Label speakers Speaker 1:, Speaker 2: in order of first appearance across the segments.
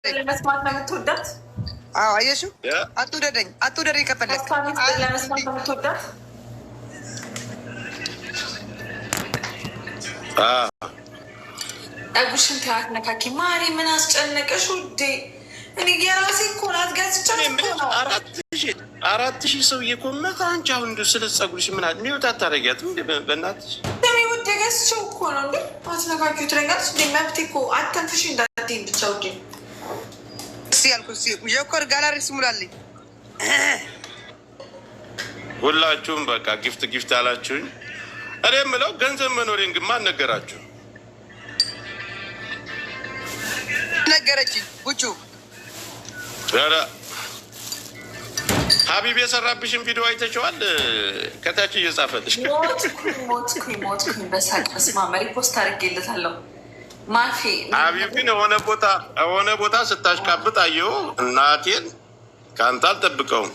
Speaker 1: ለመስማት ነው የምትወዳት?
Speaker 2: አዎ አየሽው። አትውደደኝ፣ አትውደደኝ ከፈለክ
Speaker 1: ከእሷ ሚስጥር ለመስማት ነው የምትወዳት? ጠጉርሽን ተያት ነካኪ። ማሪ ምን አስጨነቀሽ ውዴ? እኔ የራሴ እኮ ናት፣ ገዝቻት እኮ ነው።
Speaker 3: 4000 ሰው እየኮመተ አንቺ አሁን እንደው ስለ ፀጉርሽ ምን አለ ሚውት አታደርጊያትም እንዴ? በእናትሽ
Speaker 1: ስሚ ውዴ፣ ገዝቼው እኮ ነው። እንዴ አትነካኪው ትለኛለች እንዴ? መብቴ እኮ አተንፍሽ እንዳትይኝ ብቻ ውዴ።
Speaker 2: እስኪ ያልኩት ጆከር ጋላሪ ስሙላልኝ።
Speaker 3: ሁላችሁም በቃ gift gift አላችሁኝ። እኔ የምለው ገንዘብ መኖሬን ግን ማን ነገራችሁ?
Speaker 2: ነገረችኝ ቡቹ።
Speaker 3: ኧረ ሀቢብ የሰራብሽን ቪዲዮ አይተሽዋል? ከታች እየጻፈልሽ
Speaker 1: ሞትኩኝ ሞትኩኝ ሞትኩኝ በሳቅ። በስመ አብ repost አድርጌለታለሁ። ማፊ
Speaker 3: ሀቢብ ግን የሆነ ቦታ ስታሽቃብጥ አየሁ። እናቴን ከአንተ አልጠብቀውም።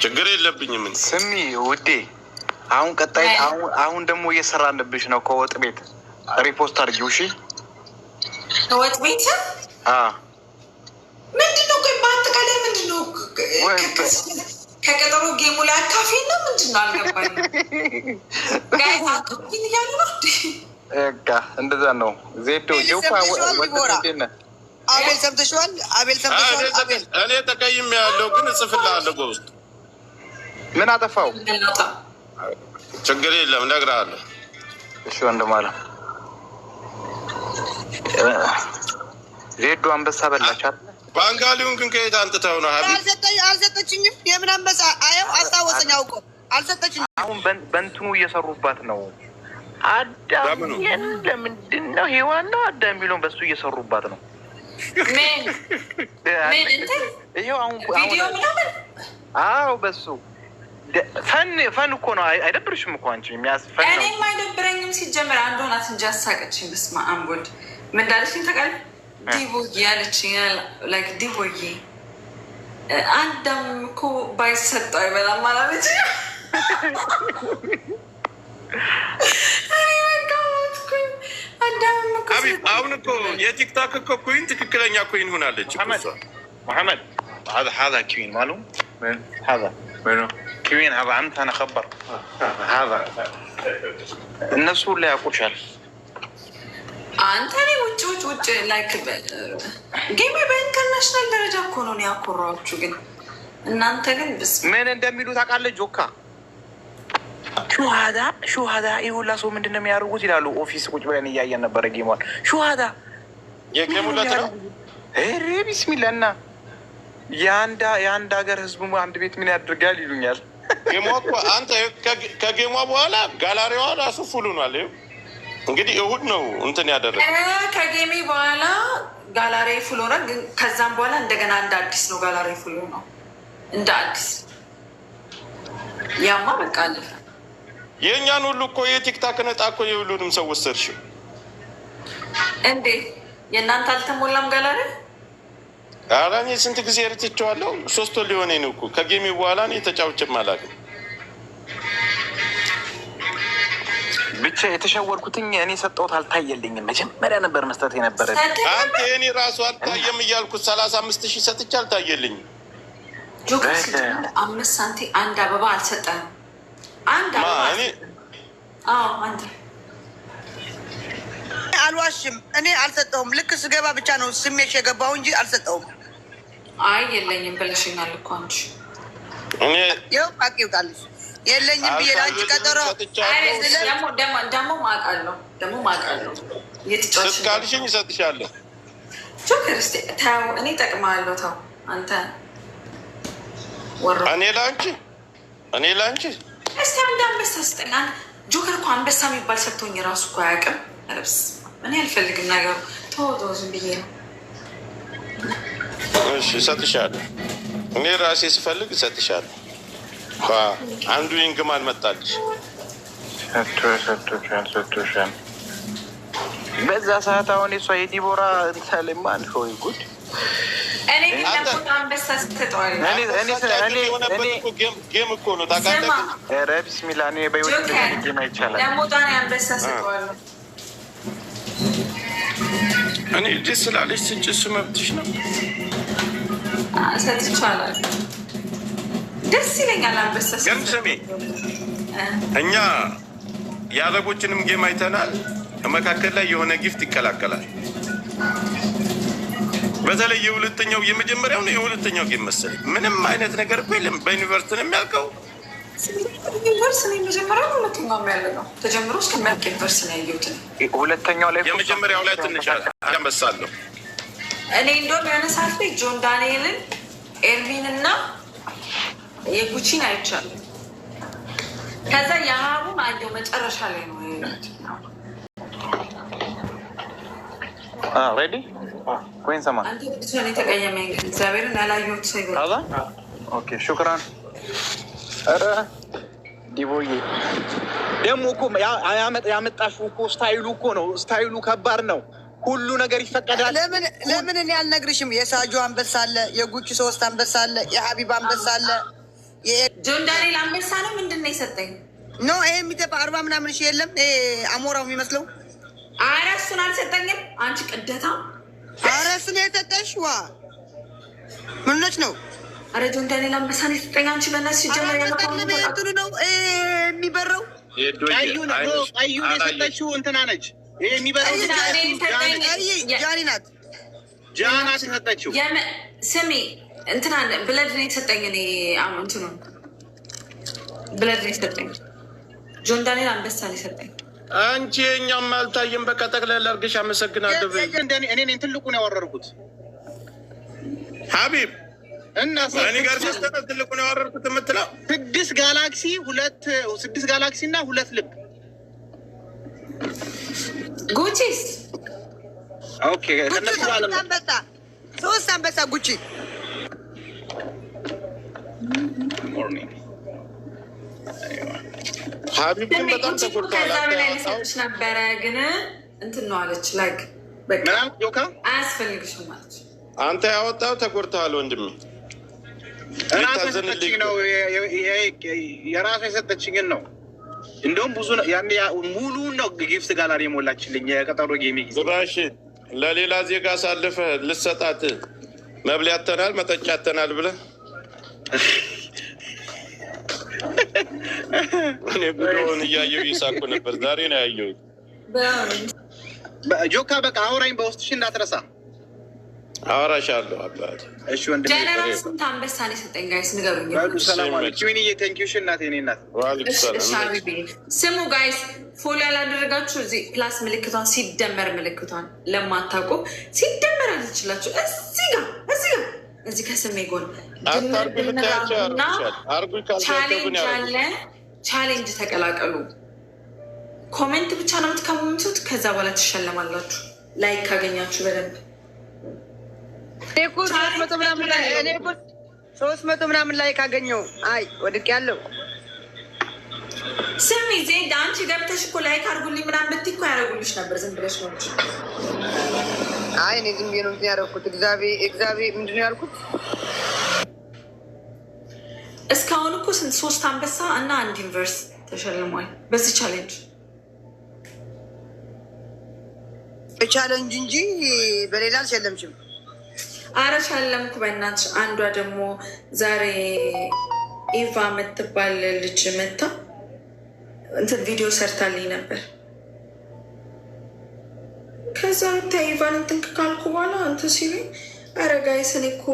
Speaker 3: ችግር የለብኝም። እኔ
Speaker 4: ስሚ ውዴ፣ አሁን ቀጣይ አሁን ደግሞ እየሰራንብሽ ነው። ከወጥ ቤት repost አድርጊው። እሺ።
Speaker 1: ወጥ ቤት ምንድን ነው? ቆይ በአጠቃላይ ምንድን ነው? ከቀጠሮ game ኡ ላይ አካፊ ነው ምንድን ነው? አልገባኝም። Guys አካፊን እያሉ ነው እንዴ?
Speaker 4: በቃ እንደዛ ነው። ዜዶ ጆካ።
Speaker 2: አቤል ሰምተሽዋል? አቤል ሰምተሽዋል? አቤል
Speaker 3: እኔ ተቀይሜ ያለው ግን እጽፍልሃለሁ በውስጥ።
Speaker 4: ምን አጠፋው?
Speaker 3: ችግር የለም፣ እነግርሃለሁ።
Speaker 4: እሺ ወንድም አለ ዜዶ አንበሳ በላች አይደል?
Speaker 3: ባንጋሊውን ግን ከየት አንጥተው ነው ሀቢብ?
Speaker 2: አልሰጠችኝም። የምን አንበሳ? አየው አስታወሰኝ አውቆ አልሰጠችኝም።
Speaker 4: አሁን በእንትኑ እየሰሩባት ነው። አዳም
Speaker 3: በምኑ?
Speaker 4: ለምንድን ነው ሔዋን ነው አዳም የሚለውን በሱ እየሰሩባት ነው።
Speaker 1: ምን ምን እንትን
Speaker 4: ይኸው አሁን
Speaker 1: ቪዲዮ ምናምን።
Speaker 4: አዎ በሱ fun fun እኮ ነው። አይደብርሽም እኮ አንቺ የሚያስፈን ነው።
Speaker 1: እኔም አይደብረኝም። ሲጀመር አንድ ሆናት እንጂ አሳቀችኝ። በስመ አብ ወልድ ምን እንዳለችኝ ታውቃለህ? ዲቦዬ አለችኝ። Like ዲቦዬ አዳም እኮ ባይሰጠው አይበላም አላለች። እኔ በቃ ሞትኩኝ። አዳምም እኮ
Speaker 3: ሀቢብ አሁን እኮ የ TikTok እኮ queen ትክክለኛ queen ሆናለች እኮ እሷ።
Speaker 4: محمد هذا هذا queen ماله
Speaker 5: من
Speaker 4: هذا
Speaker 5: منو؟
Speaker 4: queen هذا عمت انا خبر هذا እነሱ ሁላ ያውቁሻል።
Speaker 1: አንተ እኔ ውጭ ውጭ ውጭ like game በ international ደረጃ እኮ ነው እኔ ያኮራኋችሁ። ግን እናንተ ግን ብስ
Speaker 4: ምን እንደሚሉ ታውቃለህ? ጆካ ሹሃዳ ሹሃዳ ይህ ሁላ ሰው ምንድን ነው የሚያደርጉት ይላሉ። Office ቁጭ ብለን እያየን ነበረ game ኧን። ሹሃዳ
Speaker 3: የ game ኡ ዕለት ነው።
Speaker 4: ኧረ ቢስሚላ እና የአንድ ሀገር ህዝቡ አንድ ቤት ምን ያደርጋል ይሉኛል።
Speaker 3: Game ኧ እኮ አንተ ከ game ኧ በኋላ ጋላሪዋ ራሱ full ሆኗል። ይኸው እንግዲህ እሁድ ነው እንትን ያደረገ
Speaker 1: ከ game ኤ በኋላ gallery full ሆነ። ግን ከዛም በኋላ እንደገና እንደ አዲስ ነው gallery full ነው እንደ አዲስ። ያማ በቃ አለፈ።
Speaker 3: የእኛን ሁሉ እኮ የ TikTok ነጣ እኮ የሁሉንም ሰው ወሰድሽው።
Speaker 1: እንዴ የእናንተ አልተሞላም ጋላሪ?
Speaker 3: ኧረ እኔ ስንት ጊዜ ርትቼዋለሁ። 3 ወር ሊሆነኝ ነው እኮ ከ game ኤ በኋላ እኔ ተጫውቼም አላውቅም።
Speaker 4: ብቻ የተሸወድኩትኝ እኔ ሰጠሁት አልታየልኝም። መጀመሪያ ነበር መስጠት የነበረ።
Speaker 3: አንተ የኔ ራሱ አልታየም እያልኩት 35,000 ሰጥቼ አልታየልኝም።
Speaker 1: ጆከር ሲጀምር 5 ሳንቲ አንድ አበባ አልሰጠህም። አንድ
Speaker 3: ማ
Speaker 1: አበባ
Speaker 3: እኔ?
Speaker 1: አልሰጠህም። አዎ አንተ።
Speaker 2: አልዋሽም። እኔ አልሰጠውም። ልክ ስገባ ብቻ ነው ስሜሽ የገባው እንጂ አልሰጠውም።
Speaker 1: አይ የለኝም ብለሽኛል እኮ አንቺ።
Speaker 3: እኔ
Speaker 2: ይኸው ቃቅ ይውጣልሽ። የለኝም ብዬ ለአንቺ ቀጠሮ
Speaker 1: አይ ደግሞ ማውቃለሁ ደግሞ ማውቃለሁ እየተጫወትሽ
Speaker 3: ስጥ ካልሽኝ እሰጥሻለሁ።
Speaker 1: ጆከር እስኪ ተው፣ እኔ እጠቅምሃለሁ። ተው አንተ ወሮ
Speaker 3: እኔ ለአንቺ
Speaker 1: እስቲ አንድ አንበሳ ስጠኝ። አንድ ጆከር እኮ አንበሳ የሚባል ሰጥቶኝ ራሱ እኮ አያውቅም። ኧረ በስመ አብ፣ እኔ አልፈልግም ነገሩ። ተው ተው፣ ዝም ብዬ ነው።
Speaker 3: እሺ እሰጥሻለሁ። እኔ ራሴ ስፈልግ እሰጥሻለሁ። አንዱ ይንግማል መጣልሽ።
Speaker 4: ሰጥቶሻል ሰጥቶሻል። በዛ ሰዓት አሁን የሷ የዲቦራ እንትን ማን ሆይ ጉድ።
Speaker 1: እኔ ግን ደግሞ አንበሳ ሰጠዋለሁ።
Speaker 3: የሆነበት እኮ game እኮ ነው ታውቃለህ።
Speaker 1: ስማ
Speaker 4: ኧረ ቢስሚላ እኔ በህይወት
Speaker 1: ጆከር
Speaker 4: እንደዚህ game አይቻልም።
Speaker 1: ለሞጣ እኔ አንበሳ ሰጠዋለሁ።
Speaker 3: እኔ ደስ ስላለሽ ስጭ፣ እሱ መብትሽ ነው።
Speaker 1: ሰጥቻለሁ። ደስ ይለኛል። አንበሳ
Speaker 3: ግን ስሚ፣ እኛ የአረቦችንም game አይተናል። መካከል ላይ የሆነ gift ይቀላቀላል። በተለይ የሁለተኛው የመጀመሪያው ነው የሁለተኛው game መሰለኝ ምንም አይነት ነገር እኮ የለም። በ universe ነው የሚያልቀው።
Speaker 1: Universe ነው የመጀመሪያው፣ ሁለተኛው ያለ ነው ተጀምሮ እስከሚያልቅ universe ነው ያየሁት።
Speaker 4: ሁለተኛው ላይ
Speaker 3: የመጀመሪያው ላይ ትንሽ አንበሳ አለው።
Speaker 1: እኔ እንደውም የሆነ ሰዓት ላይ ጆን ዳንኤልን፣ ኤርቪን እና የጉቺን አይቻለሁ። ከዛ የሀቡን አየሁ መጨረሻ ላይ ነው ያየሁት።
Speaker 4: Ready ወይን ሰማ
Speaker 1: አንተ ብቻ ነው የተቀየመኝ፣ ግን እግዚአብሔርን ያላየሁት ሰው ይበል።
Speaker 4: هذا okay شكرا። ኧረ ዲቦዬ
Speaker 5: ደግሞ እኮ ያመጣሽው እኮ style ኡ እኮ ነው። Style ኡ ከባድ ነው። ሁሉ ነገር ይፈቀዳል።
Speaker 2: ለምን እኔ አልነግርሽም? የሳጆ አንበሳ አለ፣ የጉቺ ሶስት አንበሳ አለ፣ የሀቢብ አንበሳ አለ።
Speaker 1: ጆን ዳንኤል አንበሳ ነው ምንድን ነው የሰጠኝ?
Speaker 2: No፣ ይሄ የሚጠፋ 40 ምናምን ሺህ የለም። ይሄ አሞራው የሚመስለው።
Speaker 1: ኧረ እሱን አልሰጠኝም። አንቺ ቅደታ።
Speaker 2: ኧረ እሱን የሰጠሽ ዋ ምንነች ነው?
Speaker 1: ኧረ ጆን ዳንኤል አንበሳ ነው የሰጠኝ። አንቺ በእናትሽ ሲጀመር
Speaker 2: አልሰጠንም። እንትኑ ነው ይሄ የሚበረው።
Speaker 5: ቀዩን ቀዩን የሰጠችው እንትና ነች። ይሄ የሚበራው
Speaker 2: ጃኒ ናት።
Speaker 5: ጃናት የሰጠችው።
Speaker 1: ስሚ፣ እንትና ብለድ ነው የሰጠኝ። እኔ እንትኑ ብለድ ነው የሰጠኝ። ጆን ዳንኤል አንበሳ ነው የሰጠኝ።
Speaker 3: አንቺ የእኛም አልታየም። በቃ ጠቅላላ አድርገሽ አመሰግናለሁ በይ።
Speaker 5: እኔ ነኝ ትልቁን ያወረርኩት።
Speaker 3: ሀቢብ
Speaker 5: እና
Speaker 3: እኔ ጋር ሲስተነ ትልቁን ያወረርኩት የምትለው
Speaker 5: ስድስት ጋላክሲ ሁለት ስድስት ጋላክሲ እና ሁለት ልብ።
Speaker 1: ጉቺስ?
Speaker 5: Okay ከነሱ ጋር
Speaker 2: ሶስት አንበሳ፣ ሶስት አንበሳ ጉቺ።
Speaker 5: Morning.
Speaker 3: ሀቢብ ግን በጣም
Speaker 1: ጉቺ እኮ
Speaker 3: ተጎድተዋል።
Speaker 1: ከዛ በላይ ልሰጥሽ ነበረ ግን እንትን ነው አለች። Like በቃ
Speaker 5: ምናምን ጆካ
Speaker 1: አያስፈልግሽም አለች።
Speaker 3: አንተ ያወጣው ተጎድተዋል ወንድሜ።
Speaker 5: ራሷ የሰጠችኝ ነው። የራሷ የሰጠችኝን ነው። እንደውም ብዙ ነው ያኔ ሙሉውን ነው gift gallery የሞላችልኝ የቀጠሮ game ጊዜ።
Speaker 3: ጭራሽ ለሌላ ዜጋ አሳልፈህ ልሰጣት መብሊያተናል መጠጫተናል ብለህ እኔ ቪዲዮውን እያየሁ እየሳኩ ነበር። ዛሬ ነው ያየሁት።
Speaker 5: ጆካ በቃ አውራኝ በውስጥሽ እንዳትረሳ።
Speaker 3: አወራሻለሁ አባቴ።
Speaker 5: እሺ ወንድሜ።
Speaker 1: ጀነራል ስንት አንበሳ ነው የሰጠኝ? Guys ንገሩኝ።
Speaker 5: በሉ ሰላም አለች። ወይንዬ thank you እናቴ፣ እኔ እናት።
Speaker 3: ዋሌኩም
Speaker 1: እሺ
Speaker 3: ሰላም።
Speaker 1: ሀቢቢ ስሙ guys፣ follow ያላደረጋችሁ እዚህ plus ምልክቷን ሲደመር ምልክቷን ለማታውቁ ሲደመር አለችላችሁ እዚህ ጋር እዚህ ጋር እዚህ ከስሜ ጎን
Speaker 3: አታርጉ ብታያቸው ያርጉሻል። አርጉ ካልሻቸው ግን
Speaker 1: Challenge
Speaker 3: ያርጉ።
Speaker 1: አለ። Challenge ተቀላቀሉ። Comment ብቻ ነው የምትከምቱት። ከዛ በኋላ ትሸለማላችሁ። Like ካገኛችሁ በደንብ።
Speaker 2: እኔ እኮ 300 ምናምን ላይ እኔ እኮ 300 ምናምን ላይ ካገኘው አይ ወድቄ ያለው።
Speaker 1: ስሚ ዜድ፣ አንቺ ገብተሽ እኮ like አድርጉልኝ ምናምን ብትይ እኮ ያደርጉልሽ ነበር። ዝም ብለሽ ነው እንጂ።
Speaker 2: አይ እኔ ዝም ብዬ ነው እንትን ያደረኩት። እግዚአብሔር እግዚአብሔር ምንድን ነው ያልኩት?
Speaker 1: እስካሁን እኮ ስንት ሶስት አንበሳ እና አንድ universe ተሸልሟል በዚህ challenge።
Speaker 2: በ challenge እንጂ በሌላ አልሸለምሽም።
Speaker 1: አረ ሸለምኩ በእናትሽ። አንዷ ደግሞ ዛሬ ኢቫ የምትባል ልጅ መታ እንትን ቪዲዮ ሰርታልኝ ነበር። ከዛ ብታይ ኢቫን እንትን ካልኩ በኋላ እንትን ሲሉኝ አረ guys እኔ እኮ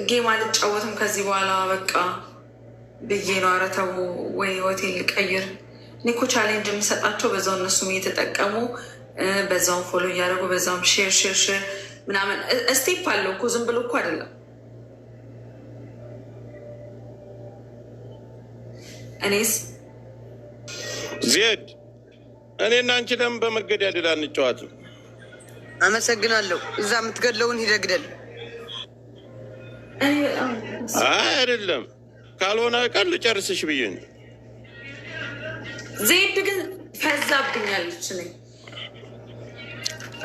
Speaker 1: game አልጫወትም ከዚህ በኋላ በቃ ብዬ ነው። ኧረ ተው ወይ ህይወቴን ልቀይር። እኔ እኮ challenge የምሰጣቸው በዛው እነሱም እየተጠቀሙ በዛውም follow እያደረጉ በዛውም share share share ምናምን step አለው እኮ፣ ዝም ብሎ እኮ አይደለም። እኔስ
Speaker 3: ዜድ፣ እኔና አንቺ ለምን በመገዳደል አንጫወትም?
Speaker 2: አመሰግናለሁ። እዛ የምትገድለውን ሂደህ ግደል።
Speaker 1: እኔ በጣም
Speaker 3: አይ አይደለም፣ ካልሆነ ቀን ልጨርስሽ ብዬ ነው።
Speaker 1: ዜድ ግን ፈዛብኛለች። እኔ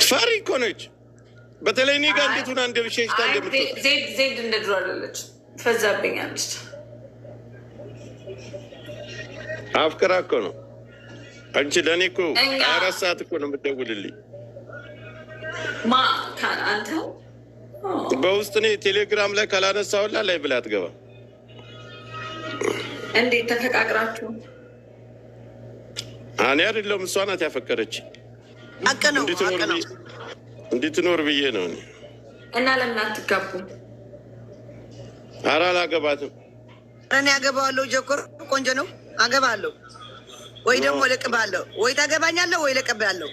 Speaker 3: ፈሪ እኮ ነች። በተለይ እኔ ጋር እንዴት ሆና እንደሸሽታ
Speaker 1: አይ
Speaker 3: እንደምትወጣ።
Speaker 1: ዜድ እንደ ድሮ አይደለች፣ ፈዛብኛለች።
Speaker 3: አፍቅራ እኮ ነው። አንቺ ለእኔ እኮ
Speaker 1: እኛ
Speaker 3: 24 ሰዓት እኮ ነው የምትደውልልኝ።
Speaker 1: ማ አንተ?
Speaker 3: በውስጥ እኔ ቴሌግራም ላይ ካላነሳሁላ ላይ ብላ አትገባ።
Speaker 1: እንዴት ተፈቃቅራችሁ?
Speaker 3: እኔ አይደለሁም፣ እሷ ናት ያፈቀረች።
Speaker 2: ሀቅ ነው፣ ሀቅ ነው።
Speaker 3: እንድትኖር ብዬ ነው እኔ።
Speaker 1: እና ለምን አትጋቡ?
Speaker 3: ኧረ አላገባትም።
Speaker 2: እኔ አገባዋለሁ። ጆከር ቆንጆ ነው፣ አገባለሁ። ወይ ደግሞ እለቅብሃለሁ። ወይ ታገባኛለህ ወይ እለቅብሃለሁ።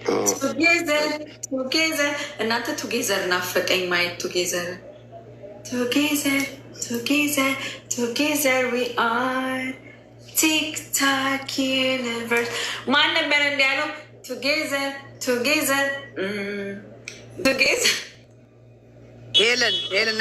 Speaker 1: Together, together። እናንተ together ናፈቀኝ ማየት። Together, together, together, together we are TikTok universe። ማን ነበር እንዲ ያለው? Together, together, together።
Speaker 2: ሄለን፣ ሄለን።